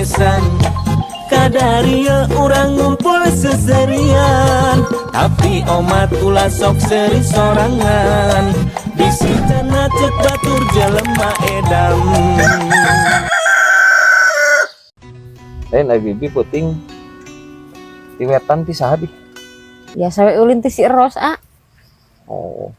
bebesan. Kadaria urang ngumpul seserian, tapi omat ulah sok seri sorangan. Bisi cenah cek batur jelema edam. Lain ai bibi peuting ti wetan ti saha bi? Biasa we ulin ti si Eros, ah. Oh.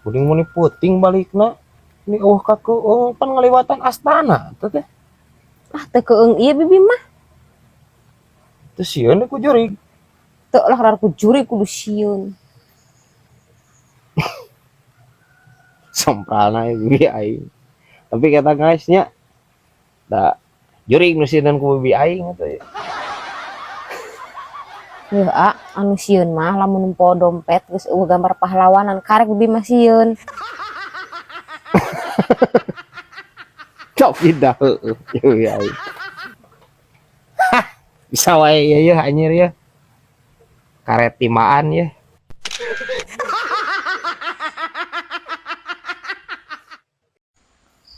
Kuring muni peuting balikna. Ini oh kakeung pan ngaliwatan astana teh teh. Ah, teu keung ieu bibi mah. Teu sieun ku jurig. Teu lah rar ku jurig kudu sieun. Semprana bibi aing. Tapi kata guys nya da jurig nu sieun ku bibi aing atuh. Heuh, ah, anu sieun mah lamun nempo dompet geus eueuh gambar pahlawanan karek bibi mah sieun. Cok pindah heueuh bibi aing. Hah, bisa wae ieu yeuh anjir ya. Karet timaan ya.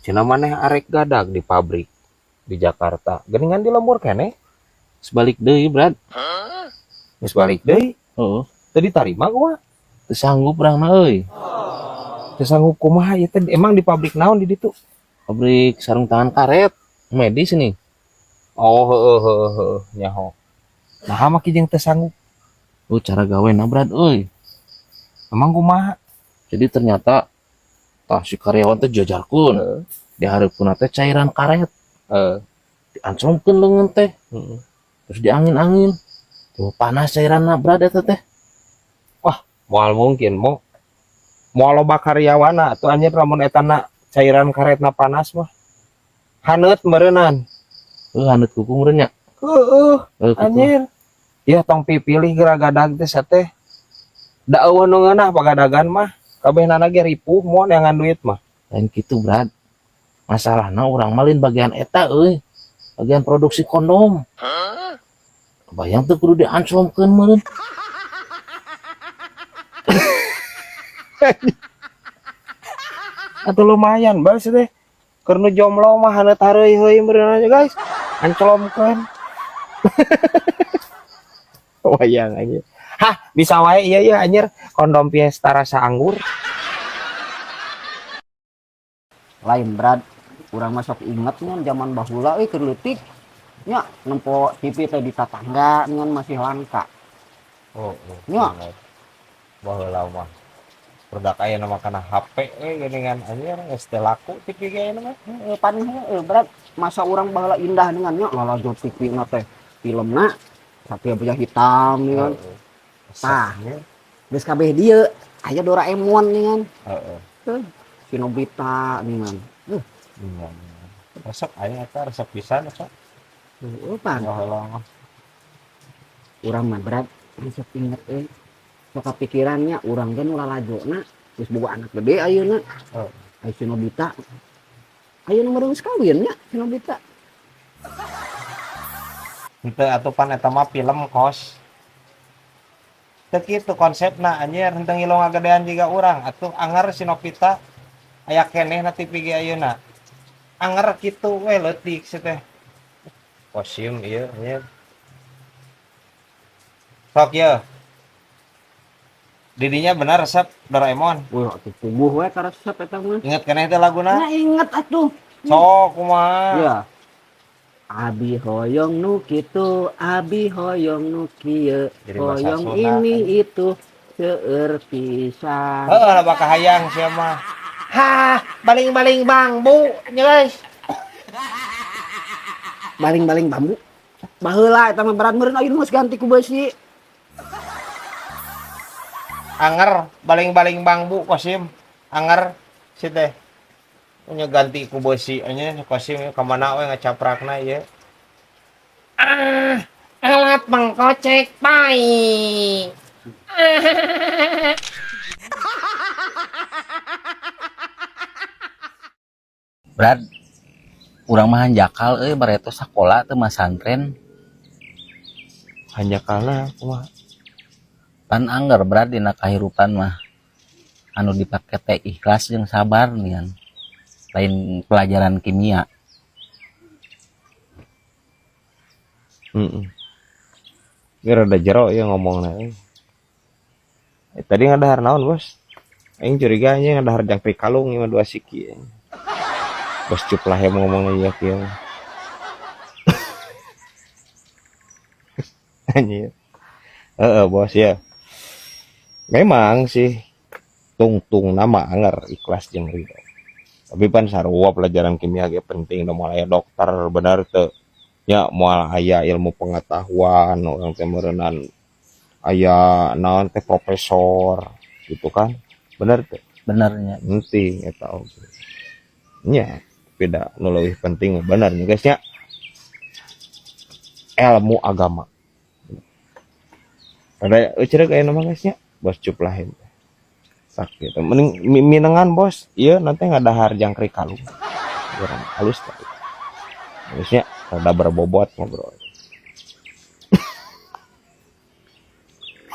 Cenah maneh arek gadag di pabrik di Jakarta. Geuningan di lembur keneh. Geus balik deui, Brad. Geus balik deui. Heeh. Teu ditarima kumaha? Teu sanggup urangna euy. Teu sanggup kumaha ieu teh? Emang di pabrik naon di ditu? Pabrik sarung tangan karet medis nih. Oh, heeh heeh heeh nyaho. Naha mah jeung teu sanggup? Oh, cara gawena Brad euy. Emang kumaha? Jadi ternyata tah si karyawan teh jajarkeun. Di hareupeunna teh cairan karet. Heeh. Diancromkeun leungeun teh. Heeh. Terus diangin-angin. Tuh panas cairanna Brad eta teh. Wah, moal mungkin mo. Moal loba karyawanna atuh anjir lamun etana cairan karetna panas mah. Haneut meureunnan. Heuh, haneut kuku meureun nya. Heueuh, Heuh, kuku. Anjir. Ya tong pipilih geura gadag teh sateh. Da eueuh nu ngeunah pagadagan mah. Kabehnana ge ripuh moal neangan duit mah. Lain kitu, Brad. Masalahna urang mah lain bagian eta euy. Bagian produksi kondom. Kebayang teu kudu dianclomkeun meureun. Atuh lumayan bal sih teh. Keur nu jomblo mah haneut hareuy-heuy meureun aja guys. Anclomkeun. Wayang anjir. Hah, bisa wae ieu ieu anjir kondom Fiesta rasa anggur. Lain Brad, urang mah sok inget ngan zaman baheula euy keur leutik. Nya nempo TV teh di tatangga ngan masih langka. Oh, oh. Nya. Baheula mah. Produk aya nama kana HP we geuningan anjir geus teu laku TV ge ayeuna mah. Heeh, pan heueuh Brad, masa urang baheula indah dengan nya lalajo TV na teh filmna Satria Baja Hitam nih kan. Heeh. Tah, geus kabeh dieu aya Doraemon nih kan. Heeh. Heuh, si Nobita nih kan. Heuh. Iya. Resep aing eta resep pisan eta. Heueuh pan. Baheula mah. Urang mah Brad, resep inget euy. Sok kapikirannya urang teh nu lalajona geus boga anak gede ayeuna. Heeh. Aya si Nobita. Ayeuna mah geus kawin nya si Nobita. Henteu atuh pan eta mah film kos. Teu kitu konsepna anjir henteu ngilu ngagedean jiga urang atuh anger si Nobita aya keneh na TV ge ayeuna. Anger kitu we leutik si teh. Kosim ieu anjir. Sok ieu. Didinya benar resep Doraemon. Wah, atuh puguh we ka resep eta mah. Inget keneh teh laguna? Nah, inget atuh. Sok kumaha? Ya. Abi hoyong nu kitu, abi hoyong nu kieu, Jadi bahasa hoyong Sunda, ini kan? Itu seueur pisan. Heeh, lah bakal hayang sia mah. Hah, baling-baling bambu, nya guys. Baling-baling bambu. Baheula eta mah berat meureun ayeuna geus ganti ku beusi. Anger baling-baling bambu Kosim. Anger si teh. Nya ganti ku beusi nya Kosim ka mana we ngacaprakna ieu. Ah, alat mengkocek pai. Brad, urang mah hanjakal euy bareto sakola teu masantren. Hanjakalna kumaha? Pan angger Brad dina kahirupan mah anu dipake teh ikhlas jeung sabar nian. Lain pelajaran kimia. Heeh. Ini rada jero ya ngomongna. Tadi ngadahar naon, Bos? Aing curiga anjing ngadahar jangkrik kalung ieu mah dua siki. Bos cuplah yang ngomongna ieu kieu. Anjir. Heeh, Bos ya. Memang sih tungtung nama anger ikhlas jeung ridho. Tapi pan sarua pelajaran kimia ge penting da moal aya dokter bener teu. Ya moal aya ilmu pengetahuan orang teh meureunan aya naon teh profesor gitu kan. Bener teu? Benernya. Penting eta oge. Nya, beda nu leuwih penting bener nya guys nya. Ilmu agama. Ada euceureuh aya nama guys nya, bos cup lain. Sakit. Mending minengan bos, ieu nanti ngadahar jangkrik kalung. Urang halus teh. Halusnya rada berbobot ngobrol.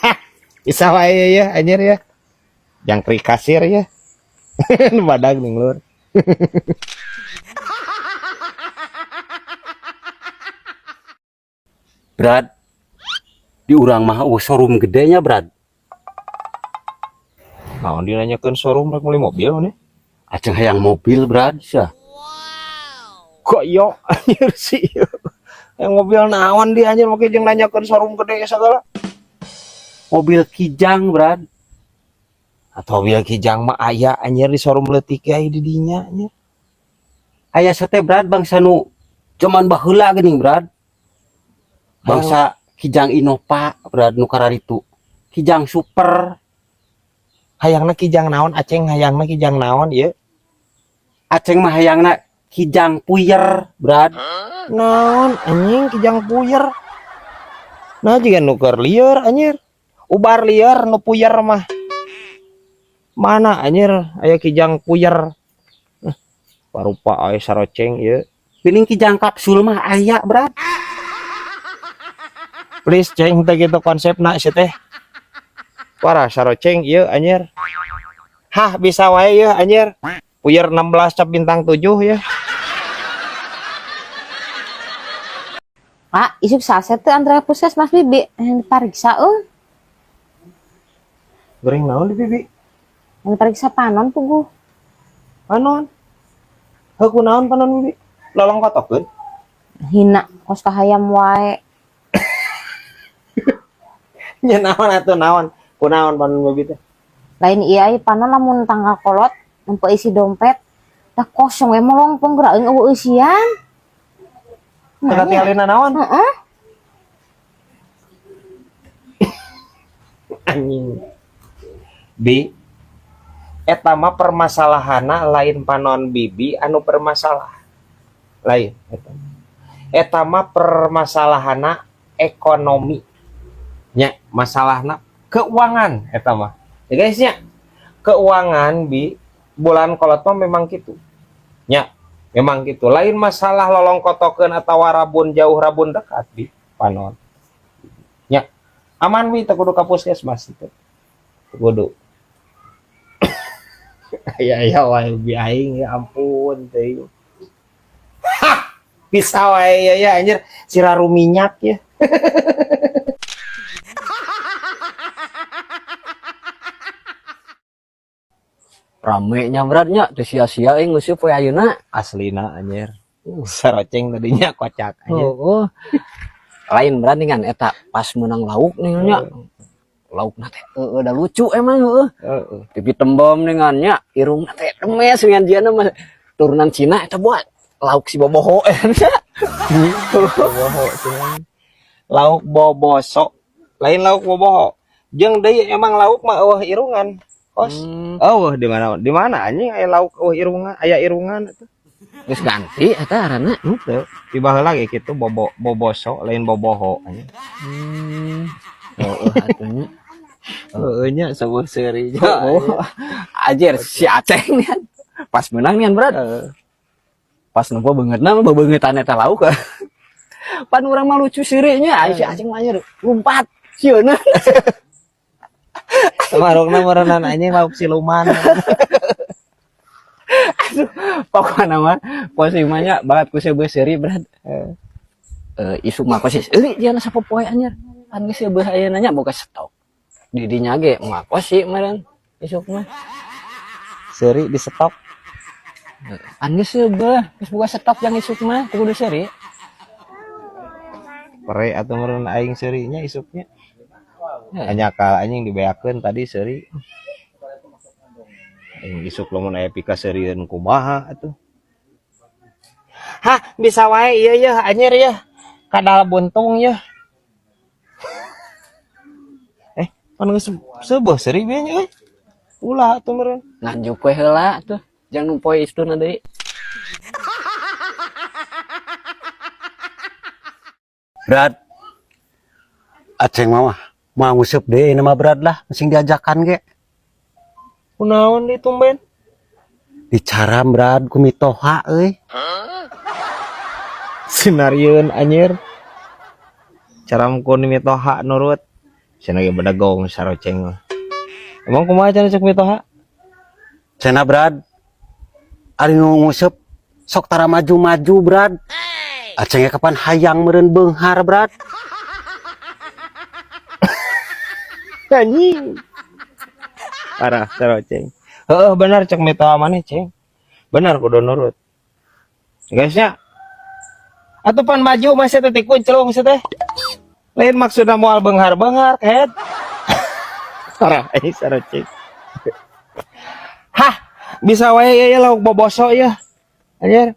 Hah, bisa wae ya anjir ya. Jangkrik kasir ya. Badag ning lur. Brad, di urang mah eueuh showroom gedenya, Brad. Naon dinanyakeun showroom rek meuli mobil nih? Aceng hayang mobil, Brad, sia. Kok yo anjir sih. Yang mobil naon dia anjir make jeung nanyakeun showroom gede segala. Mobil Kijang, Brad. Atau mobil Kijang mah aya anjir di showroom leutik aya di dinya anjir. Aya sate, Brad, bangsa nu zaman baheula geuning, Brad. Bangsa Kijang Innova, Brad, nu kararitu. Kijang Super. Hayangna Kijang naon Aceng, hayangna Kijang naon ieu? Aceng mah hayangna Kijang Puyer, Brad. Naon anjing Kijang Puyer? Nah jiga nu keur lieur anjir. Ubar lieur nu puyer mah. Mana anjir aya Kijang Puyer. Parupa aya saroceng ieu. Piling Kijang kapsul mah aya, Brad. Please ceng teh kitu konsepna si teh. Parah saroceng ieu anjir. Hah bisa wae ieu anjir. Puyer 16 cap bintang 7 ya. Pak, isuk saset teu antara puskesmas bibi yang dipariksa euy. Goreng naon di bibi? Yang dipariksa panon puguh. Panon. Heuh kunaon panon bibi? Lolong kotokeun. Hina kos kahayam wae. Nya naon atuh naon? Kunaon panon bibi teh? Lain ieu ai panon lamun tanggal kolot nempo isi dompet dah kosong we molongpong geura euy eueuh eusian. Teu katingalina naon? Heeh. Anjing. Bi, eta mah permasalahanna lain panon bibi anu bermasalah. Lain eta. Eta mah permasalahanna ekonomi. Nya, masalahna keuangan eta mah. Ya guys nya, keuangan bi bulan kolot mah memang gitu. Nya, memang gitu. Lain masalah lolong kotokeun atawa rabun jauh rabun dekat bi panon. Nya, aman bi teu kudu ka puskesmas teu. Teu kudu. Ya ya wae bi aing ya ampun teuing. Hah, bisa wae ya ya anjir siraru minyak ya. Rame nya Brad nya, teu sia-sia euy ngeuseum poe ayeuna. Aslina anjir. Saroceng tadinya kocak anjir. Oh, oh. Lain Brad dengan eta pas menang lauk nih nya. Laukna teh heueuh da lucu emang heueuh. Heeh. Pipi tembem dengan nya, irungna teh remes dengan jiana mah turunan Cina eta buat lauk si boboho eta. Boboho cenah. Lauk boboso, lain lauk boboho. Jeung deui emang lauk mah eueuh irungan. Kos. Eueuh di mana? Di mana anjing aya lauk eueuh irungan, aya irungan eta. Geus ganti eta ngaranna. Henteu. Di baheula ge kitu boboso lain boboho anjing. Heeh atuh nya. Heeh nya sebuah seuri. Oh, anjir si Aceng nih. Pas menang nih Brad. Heeh. Pas nempo beungeutna mah bebeungeutan eta lauk. Pan urang mah lucu seuri nya, ai si Aceng mah anjir lompat sieuna. Marukna meureunan anjing lauk siluman. Aduh, pokokna mah posisi mah nya banget ku seubeuh seuri Brad. Heeh. Isuk mah kosis euy jeung sapopoe anjir. Pan geus beuh ayeuna nya boga stok. Di dinya ge moal kosi meureun isuk mah. Seuri di stok. Pan geus beuh, geus boga stok jang isuk mah teu kudu seuri. Pere atuh meureun aing seurinya isuknya. Heh. Hanya kal anjing dibeakeun tadi seuri. Aing isuk lamun aya pikaseurieun kumaha atuh. Hah, bisa wae ieu yeuh anjir yeuh. Kadal buntung yeuh. Pan geus seubeuh seuri bieu nya euy. Ulah atuh meureun. Nganjuk we heula tuh. Jang nu poe istuna deui. Brad. Aceng mah mau nguseup deui nama Brad lah, sing diajakan ge. Kunaon deui tumben? Dicaram Brad ku mitoha euy. Sinarieun anjir. Caram ku mitoha nurut. Cenah ge bedegong saroceng mah. Emang kumaha cenah cek mitoha? Cenah Brad. Ari nu nguseup sok tara maju-maju Brad. Aceng ge kapan hayang meureun beunghar Brad. Anjing. Parah saroceng. Heeh bener cek mitoha maneh ceng. Bener kudu nurut. Guys nya. Atuh pan maju masih teh kunclung teh. Lain maksudna moal beunghar-beunghar kehed. Parah anjing saroceng. Hah, bisa wae ieu lauk boboso ieu. Anjir.